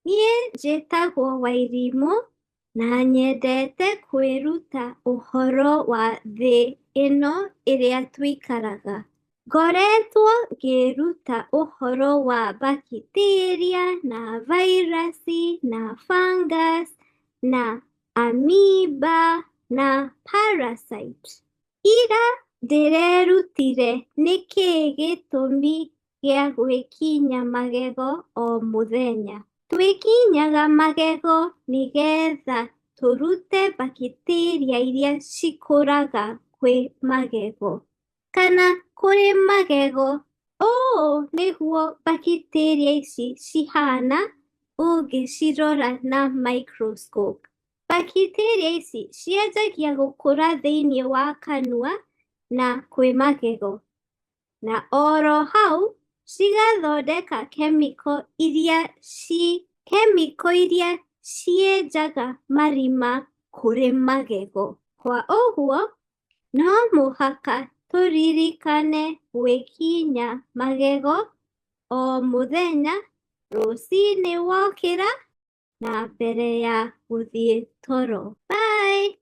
Niĩ njĩtagwo Wairimũ na nyendete kwĩruta ũhoro wa thĩ ĩno ĩrĩa tũikaraga. Ngoretwo ngĩĩruta ũhoro wa bakiteria na vairasi na fungus na amoeba na parasite. Ira ndĩrerutire nĩkĩĩ gĩtũmi gĩa gwĩkinya magego o mũthenya. Twĩkinyaga magego nĩgetha tũrute bakiteria iria cikũraga kwĩ magego kana kũrĩ magego. Ũũ nĩguo bakiteria ici cihana ũngĩcirora na microscope. Bakiteria ici cianjagia gũkũra thĩinĩ wa kanua na kwĩ magego. Na oro hau cigathondeka kemiko iria ci kemiko iria cienjaga marima kũrĩ magego. Kwa ũguo, no mũhaka tũririkane gwĩkinya magego o mũthenya rũcinĩ wokĩra na mbere ya gũthiĩ toro. Bye!